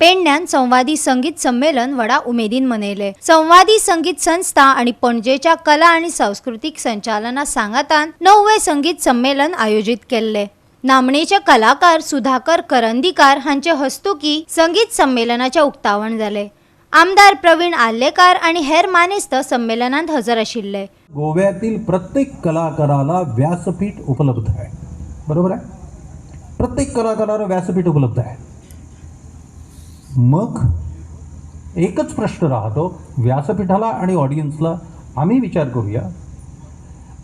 पेडण्यान संवादी संगीत संमेलन व्हडा उमेदीन मनयले. संवादी संगीत संस्था आनी पणजेच्या कला आनी सांस्कृतीक संचालना सांगातान णववें संगीत संमेलन आयोजीत केल्ले. नामनेचे कलाकार सुधाकर करंदीकार हांचे हस्तुकी संगीत संमेलनाचें उक्तावण जालें. आमदार प्रवीण आर्लेकार आनी हेर मानेस्त संमेलनात हजर आशिल्ले. गोव्यातील प्रत्येक कलाकाराला व्यासपीठ उपलब्ध आहे, बरोबर आहे? प्रत्येक कलाकाराला व्यासपीठ उपलब्ध आहे. मग एकच प्रश्न राहतो व्यासपीठाला आणि ऑडियन्सला. आम्ही विचार करूया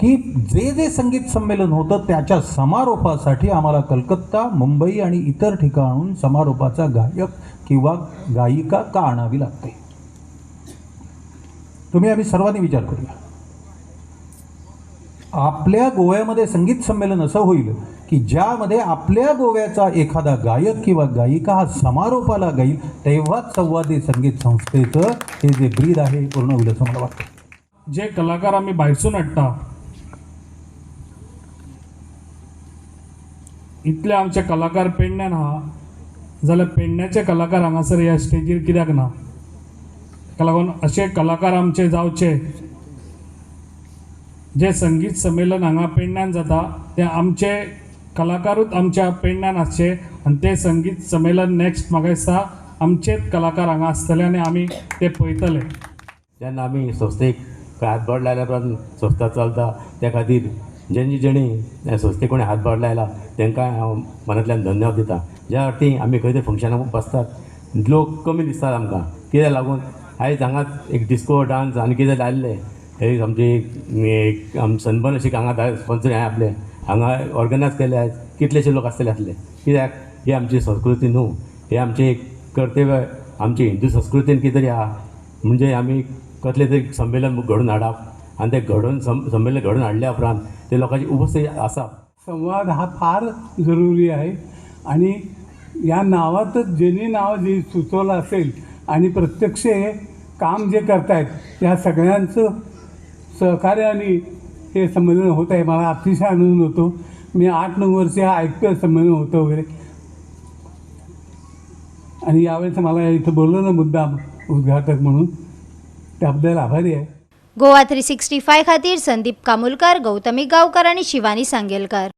की जे जे संगीत संमेलन होतं त्याच्या समारोपासाठी आम्हाला कलकत्ता, मुंबई आणि इतर ठिकाणून समारोपाचा गायक किंवा गायिका का आणावी लागते? तुम्ही आम्ही सर्वांनी विचार करूया. आपल्या गोव्यामध्ये संगीत संमेलन असं होईल की ज्यामध्ये आपल्या गोव्याचा एखादा गायक किंवा गायिका हा समारोपाला गाईल, तेव्हाच संवादी संगीत संस्थेचं हे जे ब्रीद आहे हे पूर्ण होईल असं मला वाटतं. जे कलाकार आमी भायरसून हाडटा, इतले आमचे कलाकार पेडण्यान आहा जाल्यार पेडण्याचे कलाकार हांगासर ह्या स्टेजीर कित्याक ना? ताका लागून अशे कलाकार आमचे जावचे. जे संगीत संमेलन हांगा पेडण्यान जाता ते आमचे कलाकारूच आमच्या पेडण्यान आसचे आनी तें संगीत संमेलन नॅक्स्ट म्हाका दिसता आमचेच कलाकार हांगा आसतले आनी आमी ते पळयतले. जेन्ना आमी संस्थेक हातभार लायल्या उपरांत संस्था चलता. त्या खातीर जेणी जेणी हे संस्थेक कोणी हातभार लायला तांकां हांव मनांतल्यान धन्यवाद दिता. ज्या अर्थी आमी खंय तरी फंक्शनाक बसतात, लोक कमी दिसतात आमकां. कित्याक लागून आयज हांगाच एक डिस्को डांस आनी कितें लायल्लें, हे आमची एक सनबर्न अशी हांगा स्पॉन्सर हें आपलें हांगा ऑर्गनायज केल्ले. आयज कितलेशे लोक आसतले आसले. कित्याक ही आमची संस्कृती न्हू, हे आमचें एक कर्तव्य. आमची हिंदू संस्कृतीन कितें तरी आहा, म्हणजे आमी कसलें तरी संमेलन घडोवन हाडप आनी तें घडोवन संमेलन घडोवन हाडल्या उपरांत ते लोकांची उपस्थिती आसा. संवाद हा फार जरुरी आहे आणि या नावातच ज्यांनी नाव जे सुचवलं असेल आणि प्रत्यक्ष हे काम जे करतायत या सगळ्यांचं सहकार्याने हे संमेलन होत आहे. मला अतिशय आनंद होतो. मी 8-9 वर्ष ऐकतो संमेलन होतं वगैरे आणि यावेळेस मला इथं बोलवलं मुद्दाम उद्घाटक म्हणून, त्याबद्दल आभारी आहे. गोवा 365 खातीर संदीप कामुलकार, गौतमी गावकर आणि शिवानी सांगेलकार.